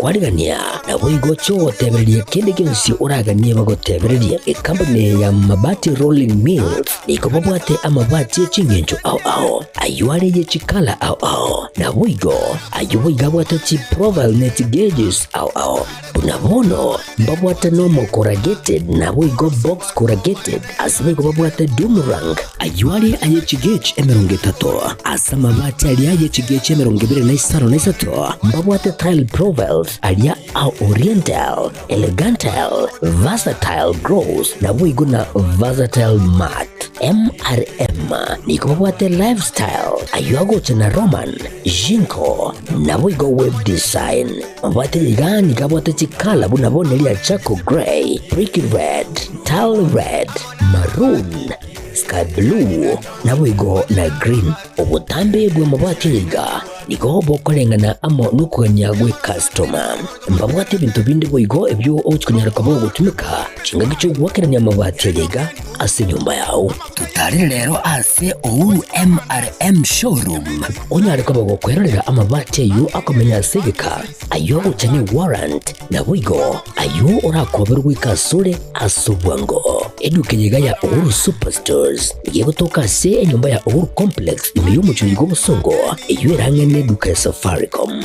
Gokoarigania, naboigo chi'ogotebereria kende gionsi oraganie bagotebererie. Ekampuni eye ya Mabati Rolling Mills nigo babwate amabati e chingencho ao ao, ayio are ye chikala ao ao, naboigo ayio boigo abwate chiprofile ne chigeges ao ao. Buna bono mbabwate normal corrugated naboigo box corrugated, ase boigo babwate doom rank, ayio are aye chigauge 30, ase amabati aria aye chigauge 23 na mbabwate tile profiles aria a oriental, elegantile, versatile gloss naboigo na versatile matte. MRM nigo babwate lifestyle, ayio agocha na Roman, Jinko, naboigo web design. Mabwate iga nigo abwate chikala buna bono eria charcoal grey, brick red, tile red, maroon, sky blue, naboigo na green. Obotambe bw'amabati aya iga nigo bokoreng'ana amo nokogania gw'ecustoma. Mbabwate ebinto binde boigo ebio ogochia konyara koba ogotumeka chingaki chi'ogoakerania amabati aya iga ase enyomba yao. Totarere rero ase Uhuru MRM Showroom onyare koba gokwerorera amabati ayio akomenya ase egeka, ayio agocha ne warrant, naboigo ayio orakoberwe goika asore ase obwango. Eduka eye iga ya Uhuru Superstores nigo egotoka ase enyomba ya Uhuru Complex ime y'omochie oyo bw'obosongo eyio erang'e neduka ya Safaricom.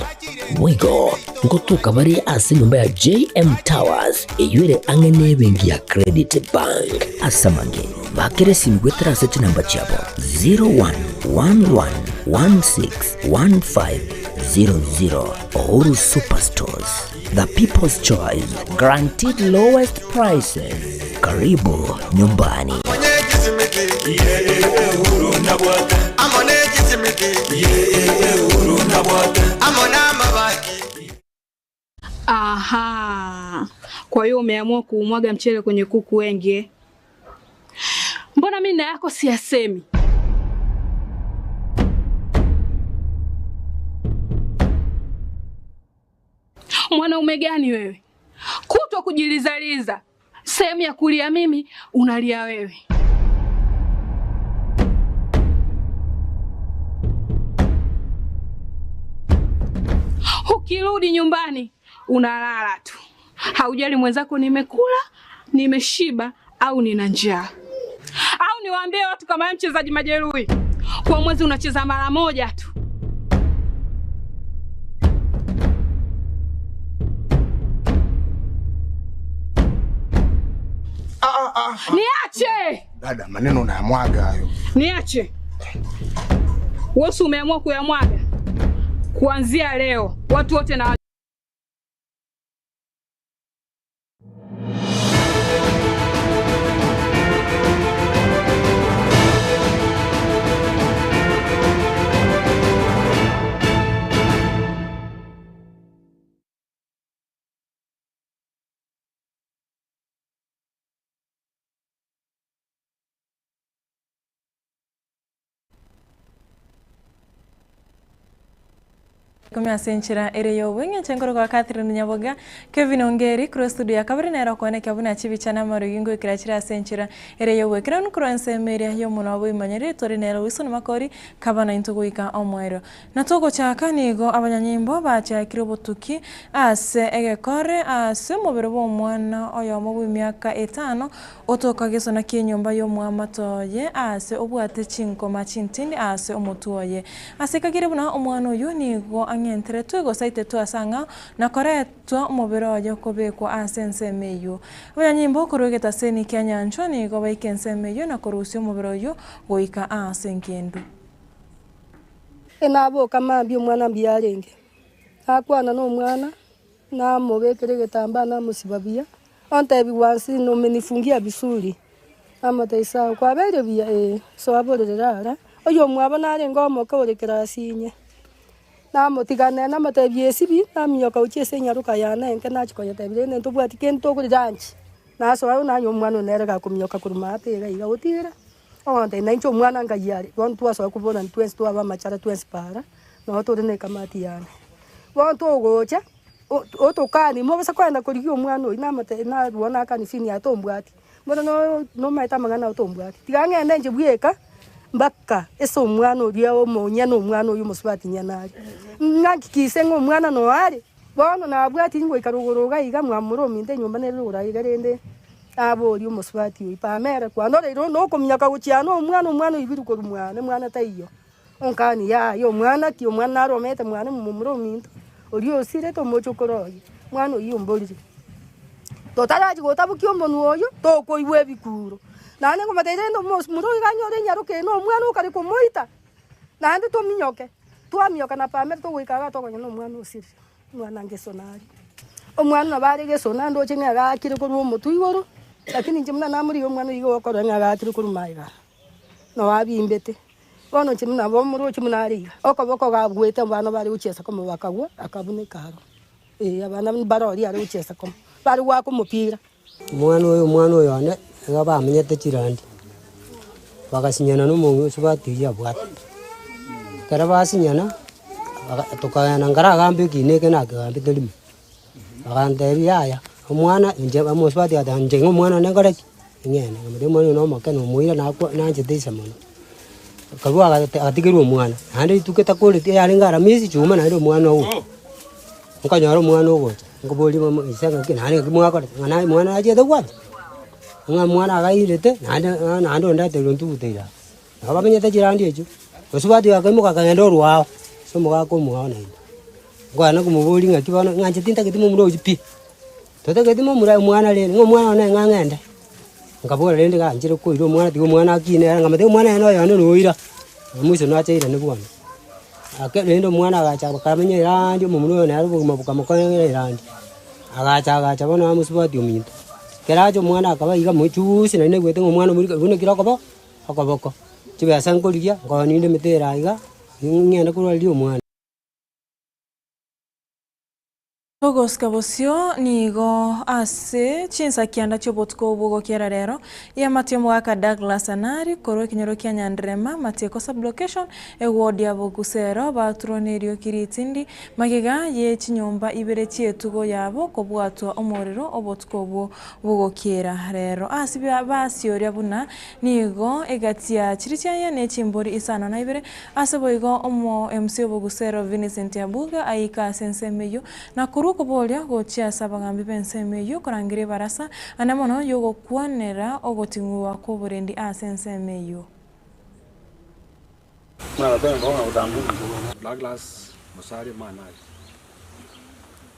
Boigo ngotoka bare ase enyomba ya JM Towers eyio ere ang'e nebenki ya Credit Bank. Ase amange, bakera esimi goetera ase chinamba chiabo 0111161500. Uhuru Superstores, the people's choice, guaranteed lowest prices. Karibu nyumbani. Aha, kwa hiyo umeamua kuumwaga mchele kwenye kuku wengi eh? Mbona mimi na yako siyasemi? Mwanaume gani wewe? Kutwa kujilizaliza, sehemu ya kulia mimi unalia wewe. Ukirudi nyumbani unalala tu, haujali mwenzako nimekula, nimeshiba au nina njaa. Au niwaambie watu kama wewe mchezaji majeruhi, kwa mwezi unacheza mara moja tu. Niache, Dada, maneno unayamwaga hayo. niache. Wewe si umeamua kuyamwaga? Kuanzia leo watu wote na Kumi ase enchera ere y'obong'encho enkoro kwa Catherine Nyaboga, Kevin Ongeri korwa estudio ya kabere nere okoenekia buna chibicha na amarogi ngoikera chire ase enchera ere y'obwekeranu korwa ensemo eria y'omonwa bw'oimanyereri tore nere Wilson Makori kaba naintwe goika omoerio. Na togochaka nigo abanyanyimbo bachakire obotuki ase egekore ase omobere bwa omwana oyomo bw'emiaka etano otoka gesona kia enyomba y'omwamato oye ase obwate chinkoma chintindi ase omotwe oye. Ase ekagere buna omwana oyo nigo ang'enteretwe gose aitetwe ase ang'ao na koretwa omobere oye kobekwa ase ensemo eywo. Abanyanyimbo korwa egetaseni kia Nyanchwa nigo baika ensemo eywo na korusia omobere oywo goika ase engendu. Enaboka mambia omwana mbuya arenge, nakwana na omwana, namobekera egetambaa namosiba buya, ontebia gwansi umenifungia vizuri, namotebia sawa, kwabeire buya eh, soa borere rara, oyo omwabo narenge omoke ore class inye, namotiga nere namotebia esibi, naminyoka gochia ase enyaroka yane enke nachia koyetebia rende ntobwati kende tokori lunch, nasoa nanywa omwana one nere gakominyoka korwa maate iga iga gotira, ogontebia nainche omwana ngai are, bono twasoa koborani twensi twaba amachara twensi para, nabo tore na ekamati yane. Bono togocha, otokani mobasa kogenda korigia omwana oyio namotebia narwa nakani senior aye tombwati, bono no nomaete amang'ana ao tombwati, tiga ng'ende inche bweka, mpaka ase omwana oria omonyene omwana oyio omosubati nyene are, ng'akikise ng'a omwana noyo are. Bono nabwati ngoika rogoro iga iga mwamura ominto enyomba nere rogoro aiga rende naboria omosubati oyio, Pamela, kwanoreire onde okominyoka gochia na omwana, omwana oibirwe korwa mwane, mwana taiyo. Onkani yaya omwana ki, omwana naro omete mwane momura ominto, oria osirete omochokoro oye, mwana oyio omborire. Totarachia gotabokia omonwa oyio, tokoigwa ebikuro. Naende nkomotebi rende omosi mura oyo iga anyore enyaroka eye na omwana okare komoita, naende tominyoke, twaminyoka na pamela togoika igaa tokonya na omwana osirire, omwana ngesona aria. Omwana nabo are gesona ndoche ng'a iga aakire korwa omotwe igoro, lakini inche buna namorigia omwana oyio iga okorora ng'a iga aakire korwa magega aa, nabo abimbete. Bono inche buna bomoroche buna are iga, okoboko gabwete abana bare gochiesa komo bakagwa, akabuneka aro. Ee, abana mbarori are gochiesa komo, bare goaka omopira. Omwana oyo omwana oyo one, iga bamenyete chirandi, bagasinyana na omong'ina osubati oyio abwate. Ekero basinyana, baga tokagenda nkaragambe ekina eke nakegambete rimo, bagantebia yaya, omwana inche omosubati agateba inche ng'a omwana one nkore ki? Ing'ende, nkamotebia omwana oyo na omoke nomoira nakwa nanchete ise mono. Akarwa agate agatigerwa omwana, naende rituko etakoreti eyarenge aramisi chuma naende omwana ogo. Nkanyora omwana ogocha, nkoboria mama ise ng'aki naende ng'aki mwakorete, ng'a naye omwana nachiete gwacha, ng'a omwana agairete naende ng'a naende ondeteire ontugute ira aa. Nabo bamenyete chirandi echio, mosubati oyo akaimoka akagenda orwao, ase omogaka omwao naende. Nkogenda komoboria ng'aki bono ng'a inche tintageti momura oyio pi, totageti momura omwana rende, ng'a omwana one ng'a ng'ende. Nkabora rende gaanchire koira omwana tiga omwana akine ere nkamotebia omwana oye noyo one noira, mwisho nacha airane bwango. Ake rende omwana agacha akamenya erandi omomura oyo nere obogima bokamokong'era erandi, agacha agacha bono amosubati ominto. Ekero acha omwana akaba iga mochuusi naende naigwete ng'a omwana omorika obunekire okobo okoboko, chibesa nkorigia, nkooninde emete ere aiga, ng'ende korwaria omwana. Ogosika bosio nigo ase chinsa kianda chi'obotuko bw'ogokiera rero, Eamate y'omogaka Douglas Anari korwa ekenyoro kia Nyanderema, Matieko Sub-location, eward ya Bogusero baturwa nerioki ritindi magega ye chinyomba ibere chi'etugo yabo kobwatwa omorero obotuko obwo bw'ogokiera rero. Ase basioria buna nigo egati ya chiria chiaye ne chimbori isano na ibere Ase boigo omo MC obogusero Vinicent Abuga aika ase ensemo eyio, na korwa okoboria gochia ase abagambi b'ensemo eyio korangeria ebarasa ane mono y'ogokwanera ogoting'igwa kw'oborendi ase ensemo eyio. Douglas Musalia Manari,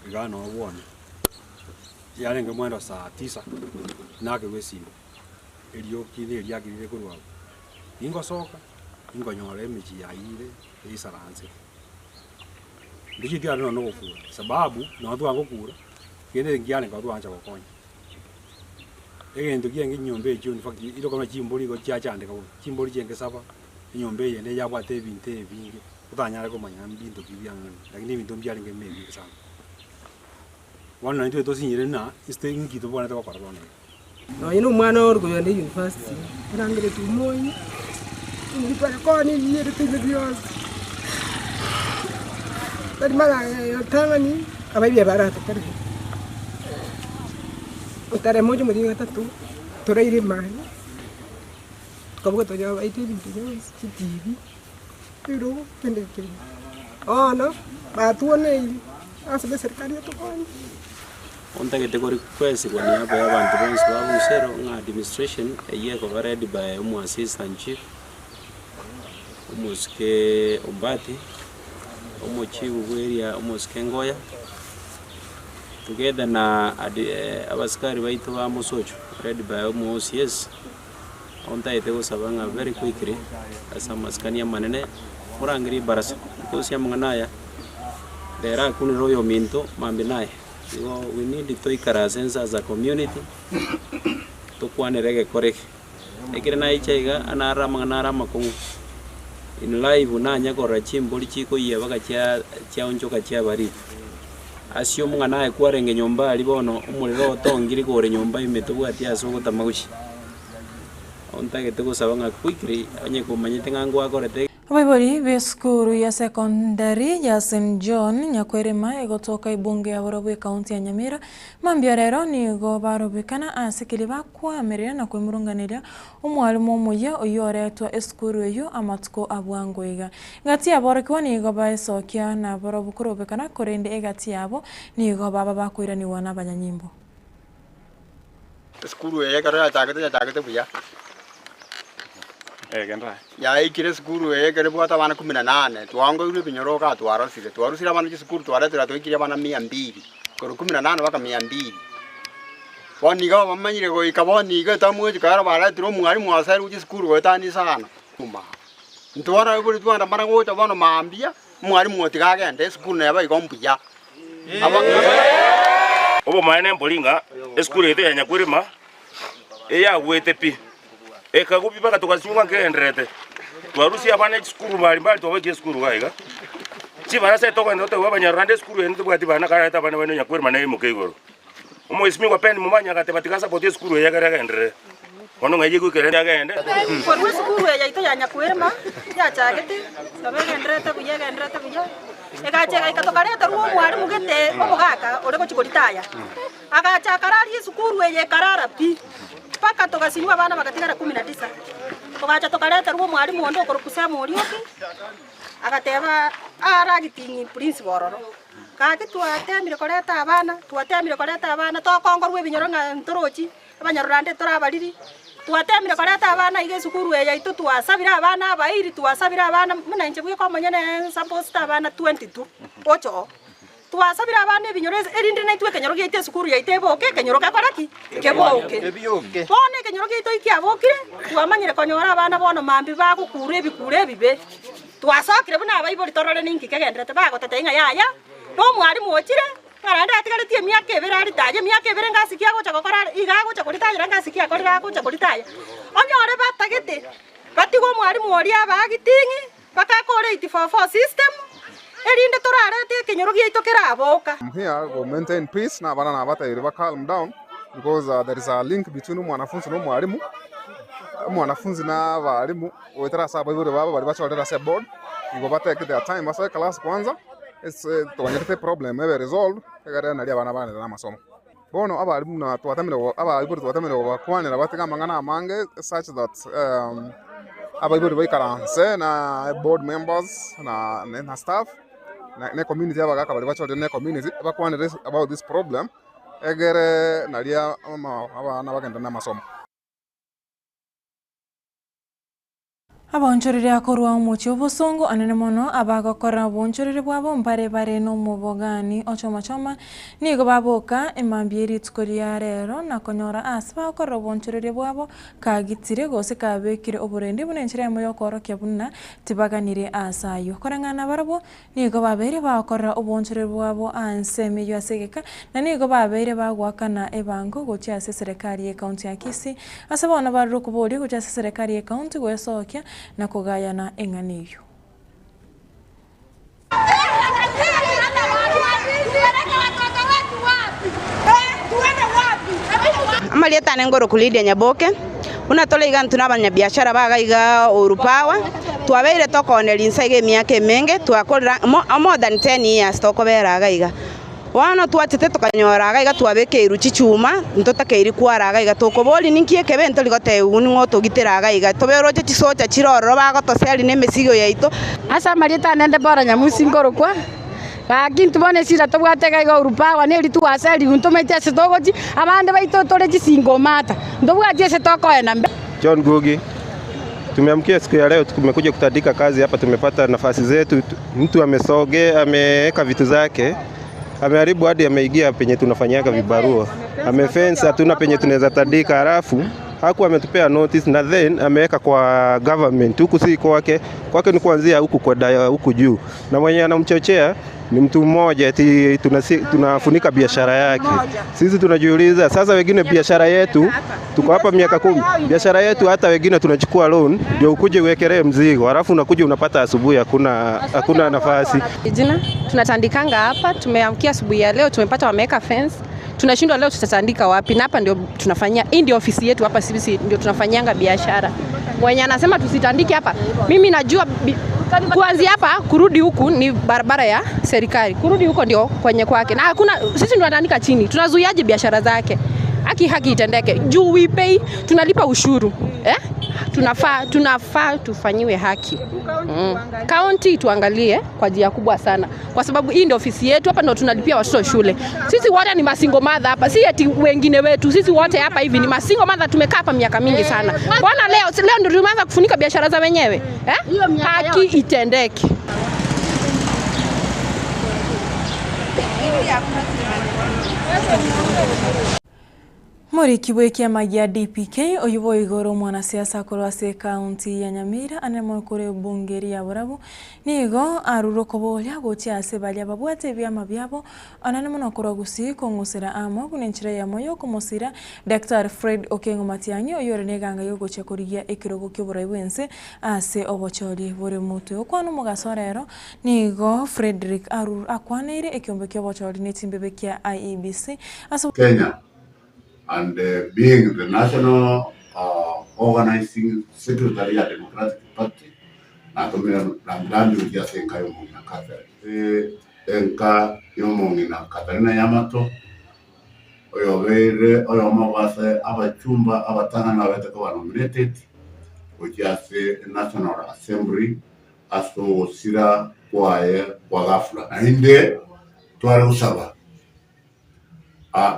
iga noo bwone, yarenge mwendo saa tisa, nakerwa esimo, erioki neriaki rire korwa abwo, ningosoka. Inkonyora emechie yayiire eisaransete. Ndichieti are nonya nogokura, sababu nonya twagokura, kende nkiarenge oo twancha gokonya. Egento kiaenge chinyomba echio in fact ire okonyora chimbori igo chiachandeka bobe, chimbori chiaenge saba, enyomba eyende yabwate ebinto ebinge, otanyare komanya mbinto ki biang'ana, lakini ebinto mbiarenge ime ebinge sana. Bono naintwe tosinyire ng'a inste inki tobwenerete gokora bono iga. Nonye na omwana ore kogenda university, orangeretie omoyo, tware koonia ebinto ebio bionsi, tari mara tang'ani abaibia baratokorire, otare moja omotienyi gatato, toraire emani, tukaboka twanyora baite ebinto bionsi, chitibi, ebirogo, kende kende. Bono, batuoneire, ase eserikari etokonye. Ontagete ko request kwa niaba ya abanto bonsi ba Busero ng'a administration eyio ekoba led by omo assistant chief, omosike Ombati, omochief bwe area omosike Ngoya, together na abasikari baito ba Mosocho led by omo OCS, ontagete gosaba ng'a very quickly ase amasikani amanene, morangerie ebarasa because amang'ana aya, rero akunire oyominto mambia naye. Igo we need toikaranse inse as a community, tokwanere egekora eke. Ekere naicha iga, nare amang'ana are amakong'u, in life nanye korora chimbori chikoyia mpaka chia chiaonchoka chiabariri. Ase omong'ana aye kwarenge nyomba aria bono, omorero otongire kore nyomba ime tobwati ase ogotama gochia. Ntagete gosaba ng'a quickly, onye komanyete ng'a ngwakorete. Abaibori b'esukuru ya secondary ya St John Nyakwerema egotoka ebunge ya Borobwo ekaunti ya Nyamira, mambia rero nigo barobekana ase keria bakoamerera na kwemurunganeria omwalimu omoyia oyio oretwa esukuru eyio amatuko a bwango iga. Egati y'aborokigwa nigo baesokia na barobwo korobekana korende egati yabo nigo baba bakoiranigwa nabanyanyimbo. Esukuru eye ekero yachagete yachagete buya. Yaikire esukuru eye ekero ebwate abana kumi na nane, twaongoirwe ebinyoro igaa twarosire. Twarusire abana chisukuru twaretire twaikirie abana mia mbili, korwa kumi na nane mpaka mia mbili. Bono iga bamanyire goika bono iga etamochi kare baretire omwalimu aserwe chisukuru goetania sana. Ntwara bori twandamana gocha bono mambia, omwalimu otiga agende esukuru neba igo mbuya. Obomaene mbori ng'a esukuru yaito ya Nyakwirima eyagwete pi, ekagwa pi mpaka togasinywa nkegendererete. Twarusia abana chisukuru mbari mbari twabaikia esukuru iga iga. Chibarasa etogenda toteba abanyarwanda esukuru eye ntobwati bana kararete abana baino Nyakwirima neimoke igoro. Omwesimigwa Ben Momanyi agateba tiga asapoti esukuru eye ekero egenderere. Bono ng'ai egoikera agende. Korwa esukuru eye yaito ya Nyakwirima yachagete, nabo egendererete buya egendererete buya. Egacha egaika tokareterwa omwalimu gete omogaka ore gochia koritaya. Agacha akararia esukuru eye ekarara pi, mpaka togasinywa abana bagatigara kumi na tisa. Togacha tokareterwa omwalimu onde okorokwa Sam Orioki, agateba are acting principal ororo. Gaki twatemire koreta abana, twatemire koreta abana tokongorwa ebinyoro ng'a ntorochi. Abanyarurande torabariri, twatemire koreta abana iga esukuru eye yaito twasabire abana abairi, twasabire abana buna inche bweka omonyene nsupposed abana 22 gocha oo. Twasabire abana ebinyoro ase erinde naintwe ekenyoro giaito esukuru yaito eboke ekenyoro gekore ki? Keboke. Bono ekenyoro giaito ekiabokire, twamanyire konyora abana bono mambia bagokura ebikuro ebibe. Twasokire buna abaibori torore ninki kegenderete bagototebia ng'a yaya, na omwalimu ochire. Naende atigaretie emiaka ebere aritaye, emiaka ebere ngasi ki agocha gokora are, iga agocha koritayera ngasi ki akorire agocha koritaya. Onyore batagete batige omwalimu oria abagiting'i mpaka akore 8-4-4 system, erinde torarete ekenyoro giaito keraboka. I'm here go maintain peace na abana nabatebirie ba calm down because there is a link between omwanafunzi na omwalimu, omwanafunzi na abalimu goetera ase abaibori babo baria bachorire ase eboard, igo ba take their time basoe class kwanza. Ase toganyerete eproblem ebe resolved, egere nario abana bagenderere na amasomo. Bono abalimu buna twatemire go abaibori twatemire kobakwanera batige amang'ana amange such that abaibori baikaranse na board members na na staff na na ecommunity abagaka baria bachorire na ecommunity bakwanere about this problem, egere naria ama abana bagenderere na amasomo. Abaonchoreria korwa omochie obosongo anene mono abagokora obonchoreri bwabo mbare bare nomobogani o choma choma, nigo baboka emambia ye rituko ria rero na konyora ase bagokorera obonchoreria bwabo kagitire gose kabekire oborendi buna enchera eyemo yokoorokia buna tibaganire ase ayio. Koreng'ana nabarabwo Nigo babeire bagokorera oboonchoreria bwabo ase emeyio ase egeka, na nigo babeire bagoakana ebango gochia ase eserekari y'ecounty ya Kisii, ase bono barure okoboria gochia ase eserekari y'ecounty goesokia na kogayana eng'ana eyio. Amarieta ane ngoroku Lydia Nyaboke, buna tore iga intwe na abanyabiashara baga iga Uhuru Power, twabeire tokooneria inse iga emiaka emenge, twakorire more than ten years tokobera iga iga. Bono twachete tokanyora iga iga twabekeirwe chichuma, ntotakeiri kwara iga iga, tokoboria ninki ekebe ntori gotebiwa ning'o otogitera iga iga, tobe oroche chisocha chire ororo bagotoseria na emesigo yaito. Ase amarieta ane Debora Nyamusi nkorokwa. Gaki intwe bono esira tobwate iga iga Uhuru Power neri twaserigwe ntomaeti ase togochia, abande baito tore chisingomata, ntobwati ase tokoenda mbe. John Ngugi, Tumeamkia siku ya leo tumekuja kutandika kazi hapa, tumepata nafasi zetu. Mtu amesogea, ameweka vitu zake, ameharibu hadi ameingia penye tunafanyaga vibarua, amefence, hatuna penye tunaweza tandika, halafu haku ametupea notice na then ameweka kwa government huku, si kwake. Kwake ni kuanzia huku kwa daya huku juu, na mwenye anamchochea ni mtu mmoja eti tunafunika biashara yake. Sisi tunajiuliza sasa, wengine biashara yetu tuko hapa miaka 10, biashara yetu hata wengine tunachukua loan ndio ukuje uwekelee mzigo, halafu unakuja unapata asubuhi hakuna nafasi. Jina tunatandikanga hapa, tumeamkia asubuhi ya leo, tumepata wameweka fence. Tunashindwa leo tutatandika wapi, na hapa ndio tunafanyia, hii ndio ofisi yetu hapa, sisi ndio tunafanyanga biashara. Mwenye anasema tusitandike hapa, mimi najua Kuanzia hapa kurudi huku ni barabara ya serikali, kurudi huko ndio kwenye kwake, na hakuna sisi ndio tunatandika chini. Tunazuiaje biashara zake? Haki haki itendeke juu we pay, tunalipa ushuru eh? Tunafaa, tunafaa tufanyiwe haki. County tuangalie kwa njia kubwa sana, kwa sababu hii ndio ofisi yetu hapa, ndio tunalipia watoto shule. Sisi wote ni masingo mother hapa, si eti wengine wetu, sisi wote hapa hivi ni masingo mother, tumekaa hapa miaka mingi sana. Mbona leo leo ndio tumeanza kufunika biashara za wenyewe eh? Haki itendeke. Moriki bw'ekiama gia DPK oyio boigo ore omwanasiasa korwa ase ekaunti ya Nyamira ande mokore ebunge eria ya Borabu nigo arure okoboria gochia ase baria babwate ebiama biabo anene mono korwa Gusii kong'usera amo buna enchera eyemo yokomosira Daktari Fred Okengo Matiang'i oyio ore neganga yogochia korigia ekerogo kioborai bwense ase obochori bore motwe. Okwana omogaso rero nigo Fredrick Arur akwaneire ekeombe kiobochori ne chimbebe kia IEBC ase Kenya and being the national organizing secretary ya Democratic Party natomire rambirambi gochia ase enka y'omong'ina Catherine. Ase enka y'omong'ina Catherina Yamato oyobeire oyomo bw'ase abachumba abatang'ani babete koba nominated gochia ase National Assembly ase ogosira kwaye kwa ghafla. Naende tware gosaba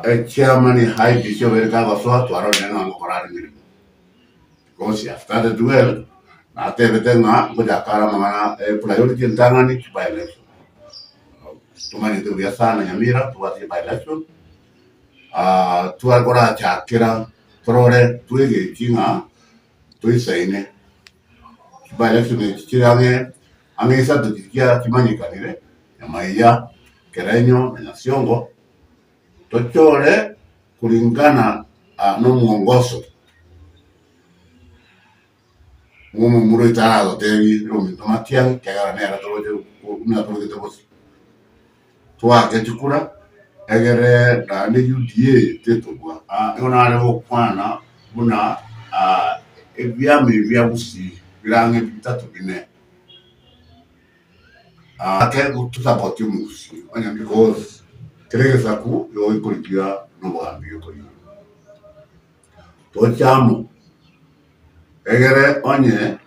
Echairman IEBC obeire kagosoa twarorire ng'a ngokora are emeremo because he has started well natebete ng'a ngochaka are amang'ana e priority entang'ani chi by election. Tomanyete buya sana Nyamira tobwate chi by election tware korachakera torore twegechi ng'a toisaine chi by election echi chire ang'e ang'e isato chiria chimanyekanire Nyamaiya, Kerenyo na Nyasiongo. Tochore kulingana nomwongoso bw'omomura oito aragotebie, Ominto Matiang'i, ekiagera nere toroche buna torogete bosio. Toake chikura egere naende UDA tetobua. Nigo nare gokwana buna ebiama ebi bia Gusii bire ang'e bitato bine. Ake tosapoti omogusii onye because kera egesaku nigo gekorigia nobogambi gekorigia. Toche amo egere onye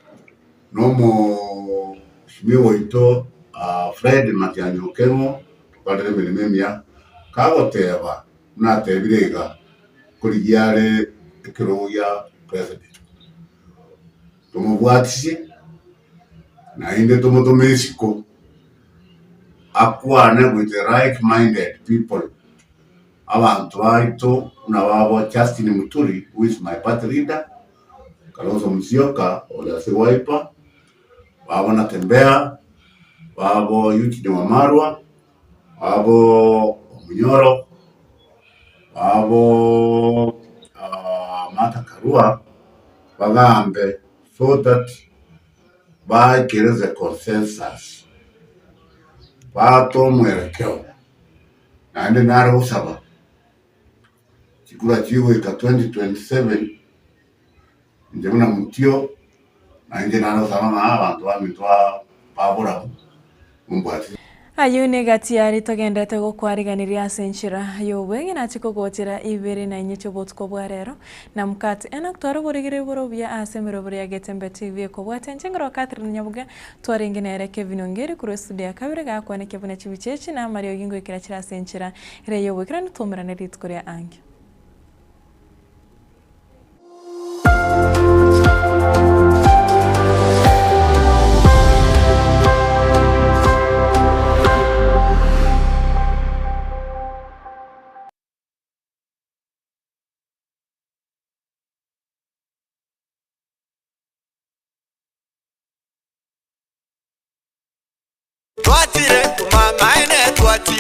nomosimia oito Fred Matiang'i Okeng'o tokorere emeremo emiya, kagoteba buna atebire iga, nkorigia are ekerogo gia president. Tomobwatisie naende tomotome isiko akwane with the like minded people, abanto baito buna babo Justin Muturi who is my party leader, Kalonzo Musyoka ore ase Wiper, babo Natembeya, babo Eugene Wamalwa, babo Omunyoro, babo Martha Karua, bagambe so that baikereze consensus baate omwerekeo naende nare gosaba chikura chigoika 2027 inche buna motio nainche nare gosaba ng'a abanto baminto ba borabu mombwatire. Ayio negati aria togenderete gokwariganiria ase enchera y'obweng'e nache kogochera ibere na inye chi'obotuko bwa rero, na mokati Enock tware oboregereria bore obuya ase emerobero ya Getembe TV ekobwatia inche nkorwa Catherine Nyabuga twarenge nere Kevin Ongeri korwa estudio ya kabere gakwanekia buna chibicha echi na amariogi ngoikera chire ase enchera ere y'oboikeranu twaumerane rituko ria ankio.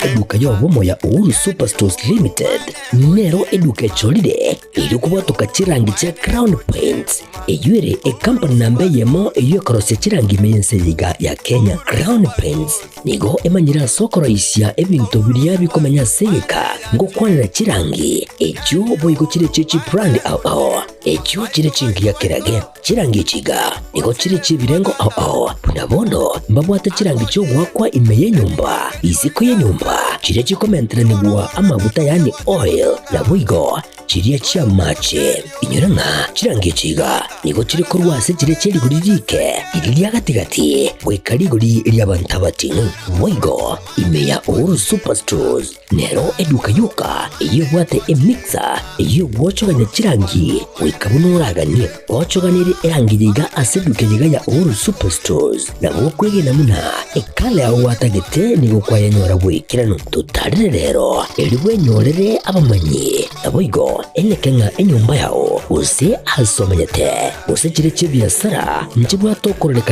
Eduka y'obomo ya Uhuru Superstores Limited nero eduka echorire erio kobwatoka chirangi chia Crown Paints eyio ere ekampani namba eyemo eyio ekorosia chirangi ime y'ense eye iga ya Kenya. Crown Paints nigo emanyire ase okoroisia ebinto biria bikomenya ase egeka ngokwanera chirangi echio boigo chire echie chibrand ao ao. Echio chire chingiya kerage, chirangi echi iga nigo chire chi'ebirengo ao ao, buna bono mbabwate chirangi chi'ogoakwa ime y'enyomba, isiko y'enyomba, chiria chikomenteranigwa amaguta yaani oil, naboigo chiria chi'amache. Inyora ng'a chirangi echi iga nigo chire korwa ase chiria chie rigori riike, riria ria gati-gati, goika rigori ri'abanto abating'u. Boigo ime ya Uhuru Superstores Nero eduka yoka eyio ebwate emixer eyio egwochogania chirangi goika buna oraganie. Gochoganerie erangi eye iga ase eduka eye iga ya Uhuru Superstores nabo okwegena buna ekala yao gwatagete nigo kwayenyora bw'ekeranu. Totarere rero erio bwenyorere abamanyi naboigo eneke ng'a enyomba yao gose ase omenyete gose chire chi'ebiasara nchibwate okororekana.